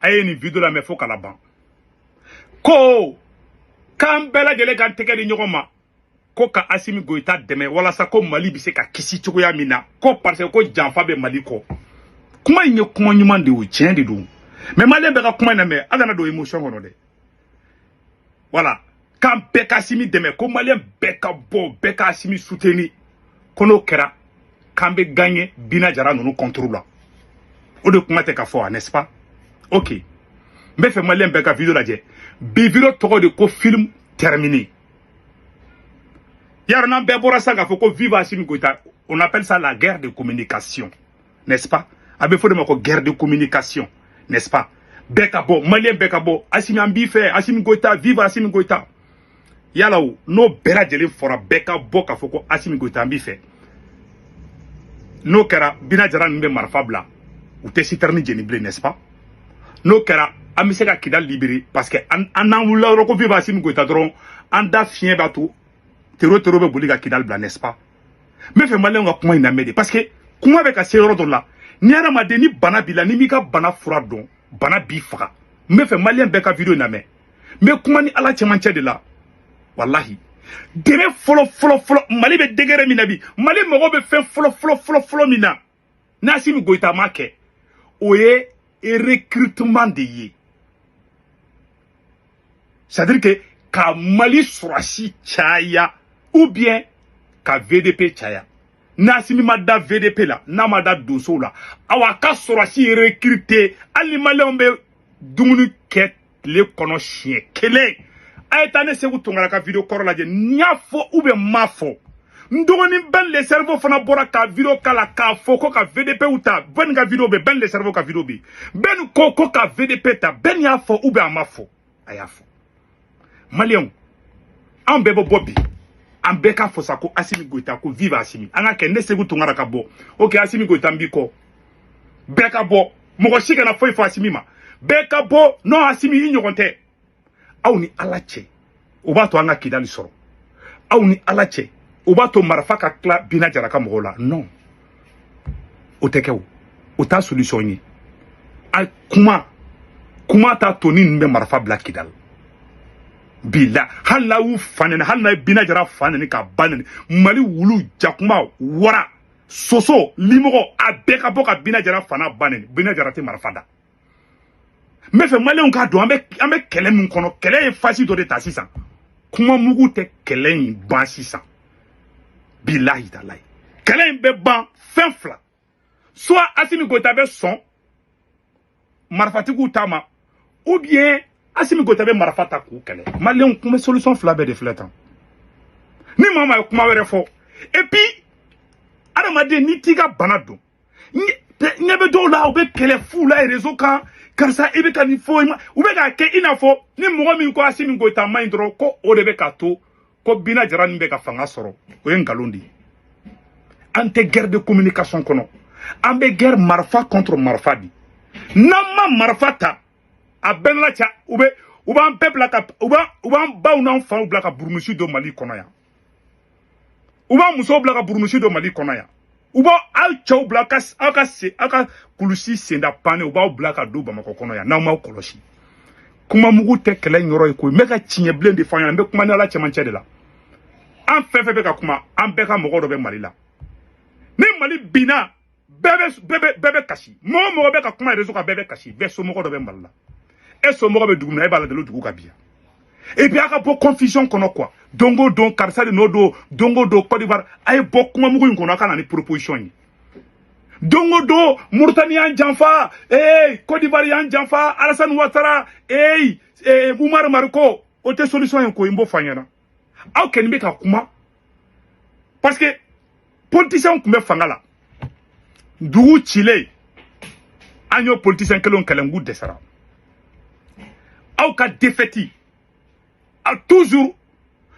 A ye nin vidéo lamɛn fo k'a laban. Ko k'an bɛɛ lajɛlen k'an tɛgɛ di ɲɔgɔn ma ko ka Asimi Goyita dɛmɛ walasa ko Mali bɛ se ka kisi cogoya min na, ko parce que ko janfa bɛ Mali kɔ. Kuma in ye kuma ɲuman de ye, o tiɲɛ de don, mais maliyɛn bɛɛ ka kuma in lamɛn, a kana don émotion kɔnɔ dɛ. Voilà, k'an bɛɛ ka Asimi dɛmɛ, ko maliyɛn bɛɛ ka bɔ, bɛɛ ka Asimi soutenir, ko n'o kɛra k'an bɛ gagner Bina Jara ninnu contre la. O de kuma tɛ ka fɔ, n'est-ce pas? Ok, n bɛ fɛ maliyɛn bɛɛ ka vidéo lajɛ bi. Vidéo tɔgɔ de ko film terminé. Yarɔ, n'an bɛɛ bɔra sisan k'a fɔ ko vive Assimi Goïta, on appelle ça la guerre de communication, n'est-ce pas? A bɛ fɔ de ma ko guerre de communication, n'est-ce pas? Bɛɛ ka bɔ, maliyɛn bɛɛ ka bɔ: Assimi, an b'i fɛ, Assimi Goïta, vive Assimi Goïta. Yala o, n'o bɛɛ lajɛlen fɔra, bɛɛ ka bɔ k'a fɔ ko Assimi Goïta, an b'i fɛ, n'o kɛra, Bina Jara ninnu bɛ marifa bila, u tɛ citerne jeni bilen, n'est-ce pas? N'o kɛra, an bɛ se ka Kidal libérer, parce que an n'an wulila dɔrɔn ko vive Assimi Goïta dɔrɔn, an da fiɲɛ b'a to terro terro bɛ boli ka Kidal bila, n'est-ce pas? N bɛ fɛ maliyɛnw ka kuma in lamɛn de, parce que kuma bɛ ka se yɔrɔ dɔ la. Ni hadamaden ni bana b'i la, ni m'i ka bana fura dɔn, bana b'i faga. N bɛ fɛ maliyɛn bɛɛ ka vidéo in lamɛn. N bɛ kuma ni Ala cɛmancɛ de la. Walahi, dɛmɛ fɔlɔ fɔlɔ fɔlɔ, Mali bɛ degré min na bi, Mali mago bɛ fɛn fɔlɔ fɔlɔ fɔlɔ fɔlɔ min na, n'Asimi Goyita ma kɛ, o ye recrutement de ye, c'est à dire que ka Mali sɔrɔsi caya ou bien ka VDP caya. N'Asimi ma da VDP la, n'a ma da donsow la, awa, a ka sɔrɔsi recruter. Hali ni maliyɛnw bɛ dumuni kɛ tile kɔnɔ siɲɛ kelen, a ye taa ne Segu Tunkara ka vidéo kɔrɔ lajɛ. N y'a fɔ ou bien n m'a fɔ? N dɔgɔnin Ben le Cerveau fana bɔra ka vidéo k'a la k'a fɔ ko ka VDP ta. Ben ka vidéo bɛ, Ben le Cerveau ka vidéo bɛ. Ben ko ko ka VDP ta. Ben y'a fɔ ou bien a ma fɔ? A y'a fɔ. Maliyɛnw, an bɛɛ bɛ bɔ bi, an bɛɛ ka fɔ sa ko Asimi Goyita, ko vive Asimi. An ka kɛ ne Segu Tunkara ka bɔ. Ok, Asimi Goyita, n b'i kɔ. Bɛɛ ka bɔ, mɔgɔ si kana foyi fɔ Asimi ma. Bɛɛ ka bɔ. Non, Asimi, i ɲɔgɔn tɛ. Aw ni Ala cɛ, o b'a to an ka Kidali sɔrɔ? Aw ni Ala cɛ, o b'a to marifa ka tila Bina Jara ka mɔgɔw la? Non, o tɛ kɛ. O o t'a solution ye. A kuma kuma t'a to ni ninnu bɛ marifa bila Kidali bila. Hali n'a y'u fa nɛni, hali n'a ye Bina Jara fa nɛni k'a ba nɛni, Mali wulu, jakuma, wara, soso, limɔgɔ, a bɛɛ ka bɔ ka Bina Jara fa n'a ba nɛni, Bina Jara tɛ marifa da. N bɛ fɛ maliyɛnw k'a dɔn, an bɛ kɛlɛ min kɔnɔ, kɛlɛ ye phase dɔ de ta sisan. Kuma mugu tɛ kɛlɛ in ban sisan. Bilahi talahi, kɛlɛ in bɛ ban fɛn fila: soit Asimi Goyita bɛ sɔn marifatigiw ta ma, ou bien Asimi Goyita bɛ marifa ta k'u kɛlɛ. Maliyɛnw kun bɛ solution fila bɛɛ de filɛ tan. Ni maa maa ye kuma wɛrɛ fɔ, et puis adamaden n'i t'i ka bana dɔn, ɲɛ bɛ dɔw la, u bɛ kɛlɛ fu la réseau kan: karisa, i bɛ ka nin fɔ, u bɛ k'a kɛ i n'a fɔ ni mɔgɔ min ko Asimi Goyita man ɲi dɔrɔn, ko o de bɛ k'a to ko Bina Jara nin bɛ ka fanga sɔrɔ. O ye nkalon de ye. An tɛ guerre de communication kɔnɔ, an bɛ guerre marifa contre marifa de. N'an ma marifa ta, a bɛɛ n'Ala cɛ, u b'an bɛɛ bila ka u b'an baw n'an faw bila ka burumusi don Mali kɔnɔ yan, u b'an musow bila ka burumusi don Mali kɔnɔ yan, u b'aw aw cɛw bila ka aw ka se aw ka kulusi senda panne, u b'aw bila ka don Bamakɔ kɔnɔ yan n'aw m'aw kɔlɔsi. Kuma mugu tɛ kɛlɛ in yɔrɔ ye koyi. N bɛ ka tiɲɛ bilen de fɔ an ɲɛna. N bɛ kuma ni Ala cɛmancɛ de la. An fɛn fɛn bɛ ka kuma, an bɛɛ ka mɔgɔ dɔ bɛ Mali la. Ni Mali binna, bɛɛ bɛ kasi. Mɔgɔ o mɔgɔ bɛ ka kuma réseau kan, bɛɛ bɛ kasi. Bɛɛ somɔgɔ dɔ bɛ Mali la. E somɔgɔ bɛ dugu min na, e b'a lajɛ, dugu ka bi yan. Et puis a ka bɔ confusion kɔnɔ quoi. Don o don, karisa de nɔ don. Don o don, Côte d'Ivoire. A ye bɔ kuma mugu in kɔnɔ, a ka na ni proposition ye. Don o don, Mauritanie y'an janfa, ee Côte d'Ivoire y'an janfa, Alassane Ouattara, ee Oumar Mariko, o tɛ solution ye koyi. N b'o fɔ an ɲɛna. Aw kɔni bɛ ka kuma parce que politiciens tun bɛ fanga la, dugu cilen, an y'o politicien kelenw kɛlɛ, n k'u dɛsɛra. Aw ka défaite a toujours,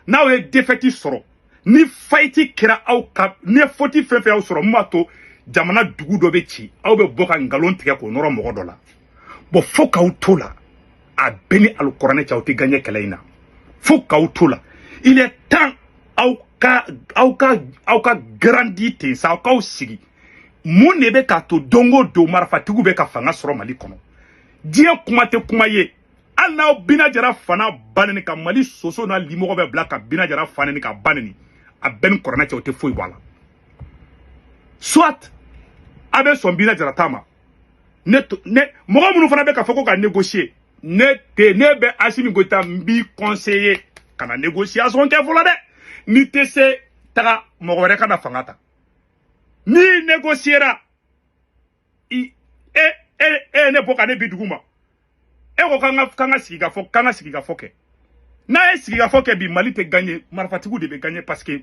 n'aw ye défaite sɔrɔ, ni faillite kɛra aw ka, ni faute fɛn fɛn y'aw sɔrɔ mun b'a to jamana dugu dɔ bɛ ci, aw bɛ bɔ ka nkalon tigɛ k'o nɔrɔ mɔgɔ dɔ la. Bon, fo k'aw to la, a bɛɛ ni alikuranɛ cɛ, aw tɛ gagner kɛlɛ in na. Fo k'aw to la, il est temps aw ka grandi ten sa, aw k'aw sigi. Mun de bɛ k'a to don o don marifatigiw bɛ ka fanga sɔrɔ Mali kɔnɔ? Diɲɛ kuma tɛ kuma ye. Hali n'aw Bina Jara fana ba neni, ka Mali soso n'a limɔgɔ bɛɛ bila ka Bina Jara fa neni ka ba neni, a bɛɛ ni kuranɛ cɛ, o tɛ foyi bɔ a la. Soit a bɛ sɔn Bina Jara ta ma. Ne ne mɔgɔ minnu fana bɛ ka fɔ ko ka négocier, ne tɛ, ne bɛ Assimi Goïta, n b'i conseiller ka na négociation kɛ fɔlɔ dɛ. N'i tɛ se, taga mɔgɔ wɛrɛ ka na fanga ta. N'i négociera, i e e e ye ne bɔ ka ne bi dugu ma, e ko k'an ka sigi ka fɔ, k'an ka sigi ka fɔ kɛ. N'a ye sigi ka fɔ kɛ bi, Mali tɛ gagner, marifatigiw de bɛ gagner, parce que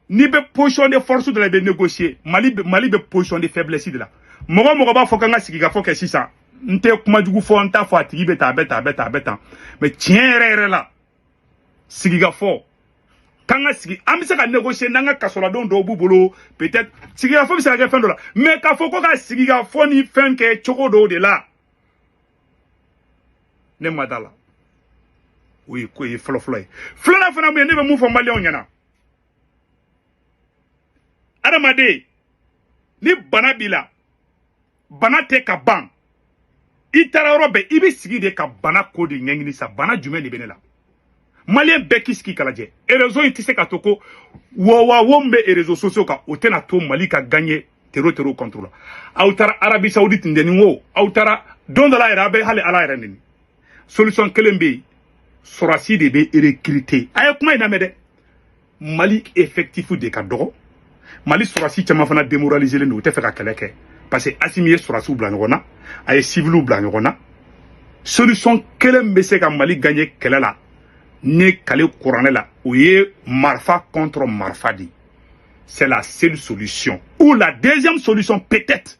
n'i bɛ position de force de la, i bɛ négocier. Mali bɛ position de faiblesse de la. Mɔgɔ mɔgɔ b'a fɔ k'an ka sigi ka fɔ kɛ sisan, n tɛ kuma jugu fɔ, n t'a fɔ a tigi bɛ tan, a bɛ tan, a bɛ tan, a bɛ tan, mais tiɲɛ yɛrɛ yɛrɛ la, sigi ka fɔ k'an ka sigi, an bɛ se ka négocier n'an ka kasoladenw dɔw b'u bolo. Peut-être sigikafɔ bɛ se ka kɛ fɛn dɔ la, mais k'a fɔ ko ka sigikafɔ ni fɛn kɛ cogo dɔw de la, ne ma da la. O ye ko ye fɔlɔ-fɔlɔ ye. Filanan fana mun ye? Ne bɛ mun fɔ Maliyɛnw ɲɛna? Adamaden, ni bana b'i la, bana tɛ ka ban. I taara yɔrɔ bɛɛ, i bɛ sigi de ka bana ko de ɲɛɲini sa. Bana jumɛn de bɛ ne la? Maliyɛn bɛɛ k'i sigi ka lajɛ. Réseau in tɛ se ka to ko wo wo min bɛ réseaux sociaux kan, o tɛna to Mali ka gagner terro terro contre la. Aw taara Arabie Saoudite neni o, aw taara don dɔ la yɛrɛ, aw bɛ hali Ala yɛrɛ neni. Solution kelen bɛ yen: sɔrɔsi de bɛ recruter. A ye kuma in lamɛn dɛ. Mali effectif de ka dɔgɔ. Mali sɔrɔsi caman fana démoralisé don, u tɛ fɛ ka kɛlɛ kɛ, parce que Assimi ye sɔrɔsiw bila ɲɔgɔn na, a ye civiliw bila ɲɔgɔn na. Solution kelen bɛ se ka Mali gagner kɛlɛ la, ne kale kuranɛ la, o ye marifa contre marifa de. C'est la seule solution. Ou la deuxième solution peut-être,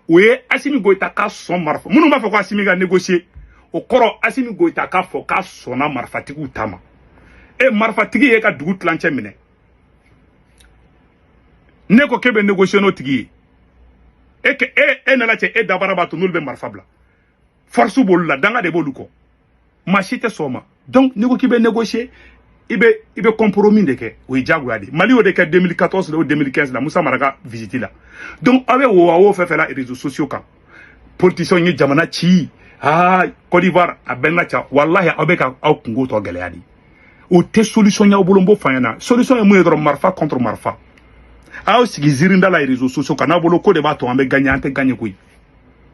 o ye Assimi Goïta ka sɔn marifa. Minnu b'a fɔ ko Assimi ka négocier, o kɔrɔ Assimi Goïta k'a fɔ k'a sɔnna marifatigiw ta ma. E marifatigi ye ka dugu tilancɛ minɛ, ne ko k'e bɛ négocier n'o tigi ye. E ke e nana cɛ, e dabara b'a to n'olu bɛ marifa bila, force b'olu la, danga de b'olu kɔ, maa si tɛ sɔn o ma. Donc n'i ko k'i bɛ négocier, i bɛ compromis de kɛ, o ye diyagoya de ye. Mali y'o de kɛ 2014 la, o 2015 la, Musa Mara ka visite la. Donc aw bɛ wo wo fɛn fɛn la réseaux sociaux kan, politiciens ye jamana ci, aa Côte d'Ivoire a bɛɛ na ca, walahi aw bɛ ka aw kungo tɔ gɛlɛya de. O tɛ solution y'aw bolo. N b'o fɔ an ɲɛna, solution ye mun ye dɔrɔn? Marifa contre marifa. A y'aw sigi ziirinda la réseaux sociaux kan, n'aw bolo ko de b'a to an bɛ gagner, an tɛ gagner koyi.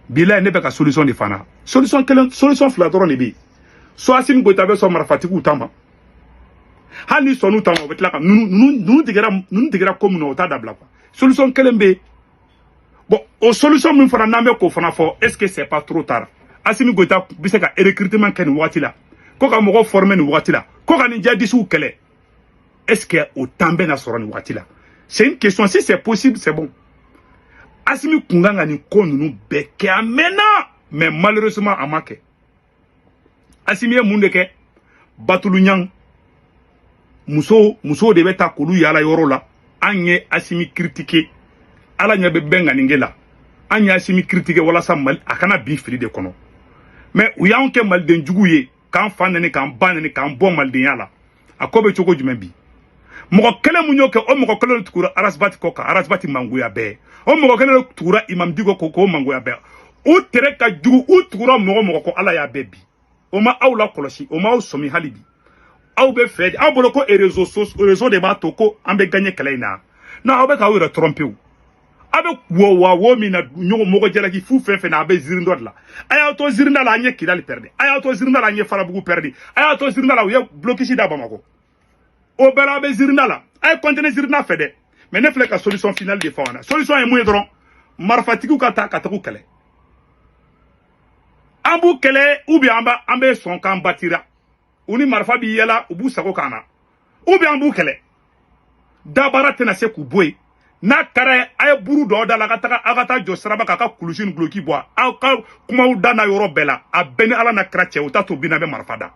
Bilayi, ne bɛ ka solution de fana. Solution kelen, solution fila dɔrɔn de bɛ yen. Soit Assimi Goïta bɛ sɔn marifatigiw ta ma. Hali ni sɔnn'u ta ma, u bɛ tila ka ninnu tigɛra, ninnu tigɛra ko min na, o t'a dabila quoi. Solution kelen bɛ yen. Bon, o solution min fana n'an bɛ k'o fana fɔ, est ce que c'est pas trop tard? Assimi Goïta bɛ se ka recrutement kɛ nin wagati la, ko ka mɔgɔw former nin wagati la, ko ka nin djihadistes kɛlɛ, est ce que o temps bɛ na sɔrɔ nin wagati la? C'est une question. Si c'est possible, c'est bon. Assimi kun kan ka nin ko ninnu bɛɛ kɛ a mɛnna, mais malheureusement a ma kɛ. Assimi ye mun de kɛ? Batulu ɲang musow, musow de bɛ taa k'olu yaala yɔrɔ la. An ye Assimi critiquer, Ala ɲɛ bɛ bɛn ŋaninge la. An ye Assimi critiquer walasa Mali a kana bin fili de kɔnɔ, mais u y'anw kɛ maliden jugu ye, k'an fa neni, k'an ba neni, k'an bɔ malidenya la. A ko bɛ cogo jumɛn bi? Mɔgɔ kelen mun y'o kɛ? O mɔgɔ kelen de tugura Ras Bath kɔ ka Ras Bath mangoya bɛɛ. O mɔgɔ kelen de tugura Imam Dicko kɔ k'o mangoya bɛɛ. U tere ka jugu, u tugura mɔgɔ mɔgɔ kɔ, Ala y'a bɛɛ bi. O ma aw la kɔlɔsi, o ma aw sɔmi hali bi. Aw bɛ fɛ, aw bolo ko réseau de b'a to ko an bɛ gagner kɛlɛ in na. Non, aw bɛ k'aw yɛrɛ tromper. O aw bɛ wo wa wo min na, ɲɔgɔn mɔgɔ jalaki fu fɛn fɛn na, a bɛ ziiri dɔ de la. A y'aw to ziirinda la, an ye Kidali perdre. A y'aw to ziirinda la, an ye Farabugu perdre. A y'aw to ziirinda la, u ye blocus da Bamakɔ. O bɛɛ la, aw bɛ ziirinda la. A ye continuer ziirinda fɛ dɛ. Mais ne filɛ ka solution finale de fɔ aw ɲɛna. Solution ye mun ye dɔrɔn? Marifatigiw ka taa ka tagu kɛlɛ. An b'u kɛlɛ, ou bien an bɛ sɔn k'an batira u ni marifa b'i yɛlɛ, u b'u sago k'an na, ou bien an b'u kɛlɛ. Dabara tɛna se k'u bɔ yen. N'a kɛra ye, a ye buru dɔw da la, a ka taga, aw ka taa jɔ siraba kan, a ka kulusi ni guloki bɔ, aw ka kumaw da n'a yɔrɔ bɛɛ la. A bɛɛ ni Ala na kira cɛ, u t'a to bin na bɛ marifa da.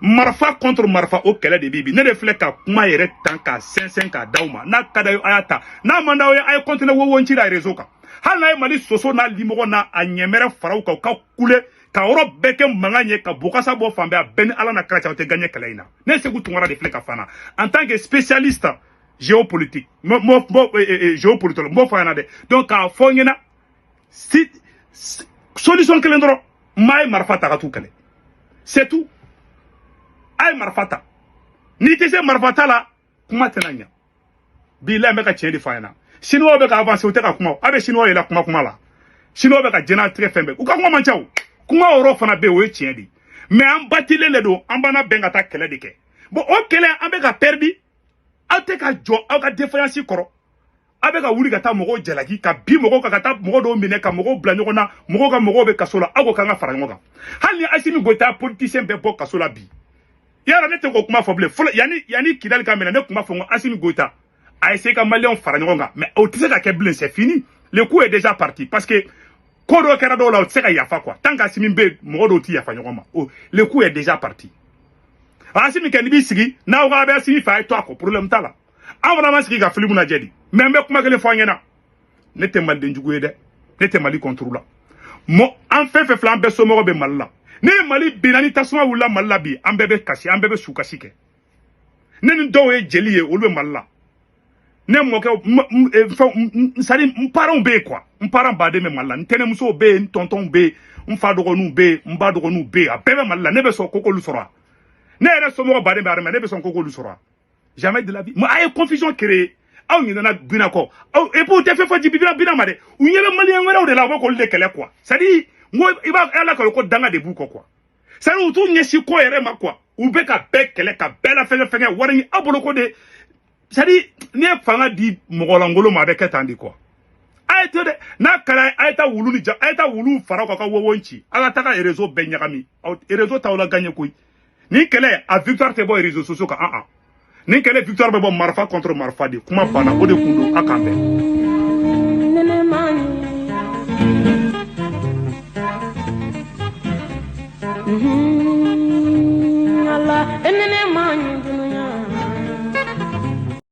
Marifa contre marifa, o kɛlɛ de bɛ bi. Ne de filɛ ka kuma yɛrɛ tan k'a sɛnsɛn k'a d'aw ma. N'a ka d'aw ye, a y'a ta. N'a man d'aw ye, a ye continuer wo ci la réseau kan. Hali n'a ye Mali soso n'a limɔgɔ n'a a ɲɛmɛrɛ fara u kan, u ka kule ka yɔrɔ bɛɛ kɛ mankan ye, ka bokasa bɔ fan bɛɛ, a bɛɛ ni Ala na kira cɛ, aw tɛ gagner kɛlɛ in na. Ne Sékou Tounkara de filɛ ka fana en tant que spécialiste géopolitique, mo géopolitique, n b'o fɔ a ɲɛna dɛ. Donc k'a fɔ n ɲɛna, si solution kelen dɔrɔn. Maa ye marifa ta ka t'u kɛlɛ, c'est tout. A ye marifa ta, n'i tɛ se marifa ta la, kuma tɛna ɲa. Bilahi, n bɛ ka tiɲɛ de fɔ a ɲɛna. Siniwaw bɛ ka avancer, u tɛ ka kuma. A bɛ siniwaw yɛlɛ kuma kuma la. Siniwaw bɛ ka diɲɛlatigɛ fɛn bɛɛ, u ka kuma man ca. O kuma yɔrɔ fana bɛ yen, o ye tiɲɛ de ye. Mais an batilen de don, an b'an bɛn ka taa kɛlɛ de kɛ. Bon, o kɛlɛ, an bɛ ka perdu. Aw tɛ ka jɔ aw ka défaillance kɔrɔ. Aw bɛ ka wuli ka taa mɔgɔw jalaki, ka bi mɔgɔw kan, ka taa mɔgɔ dɔw minɛ, ka mɔgɔw bila ɲɔgɔn na. Mɔgɔw ka mɔgɔw bɛ kaso la, aw ko k'an ka fara ɲɔgɔn kan. Hali ni Asimi Goyita politicien bɛɛ bɔ kaso la bi, yala ne tɛ k'o kuma fɔ bilen. Fɔlɔ, yanni Kidali ka minɛ, ne tun b'a fɔ n ko Asimi Goyita a essayé ka Maliyɛnw fara ɲɔgɔn kan, mais o tɛ se ka kɛ bilen, c'est fini, le coup est déjà parti, parce que ko dɔ kɛra dɔw la, o tɛ se ka yafa quoi. Tant que Asimi bɛ yen, mɔgɔ dɔw tɛ yafa ɲɔgɔn ma. O le coup est déjà parti. Asimi kɛ, n'i b'i sigi n'aw ko a bɛ Asimi fɛ, a ye to a kɔ, problème t'a la. An fana ma sigi ka film lajɛ di. Mais n bɛ kuma kelen fɔ an ɲɛna: ne tɛ maliden jugu ye dɛ, ne tɛ Mali contre la. Mɔ an fɛn fɛn filɛ, an bɛɛ somɔgɔw bɛ Mali la. Ne ye Mali binna, ni tasuma wulila Mali la bi, an bɛɛ bɛ kasi, an bɛɛ bɛ su kasi kɛ. Ne ni dɔw ye jeli ye, olu bɛ Mali la. Ne mɔkɛ, fɛn, c'est à dire n parents bɛ yen quoi. N parents baden bɛ Mali la, n tɛnɛmusow bɛ yen, n tɔntɔnw bɛ yen, n fa dɔgɔninw bɛ yen, n ba dɔgɔninw bɛ yen, a bɛɛ bɛ Mali la. Ne bɛ sɔn ko k'olu sɔrɔ wa? Ne yɛrɛ somɔgɔ baden bɛ armée, ne bɛ sɔn ko k'olu sɔrɔ wa? Jamais de la vie. Mais a ye confusion créer, aw ɲinɛna Bina kɔ aw. Et puis u tɛ fɛn fɔ Bina, Bina ma dɛ. U ɲɛ bɛ Maliyɛn wɛrɛw de la, u bɛ k'olu de kɛlɛ quoi. C'est à dire n ko i b'a ala ka ko danga de b'u kɔ quoi. C'est à dire u t'u ɲɛsin ko yɛrɛ ma quoi. U bɛ ka bɛɛ kɛlɛ, ka bɛɛ la fɛngɛ fɛngɛ wari ɲini aw bolo ko de. C'est à dire n'i ye fanga di mɔgɔlankolon ma, a bɛ kɛ tan de quoi. A ye to dɛ, n'a kɛra a ye taa wulu ni ja, a ye taa wulu fara kan ka wɔwɔ ci, a ka taga réseau bɛɛ ɲagami. Aw réseau t'aw la gagné koyi. Nin kɛlɛ, a victoire tɛ bɔ réseaux sociaux kan. An an nin kɛlɛ victoire bɛ bɔ marifa contre marifa de. Kuma banna, o de kun don. A k'an bɛn. Nene mani.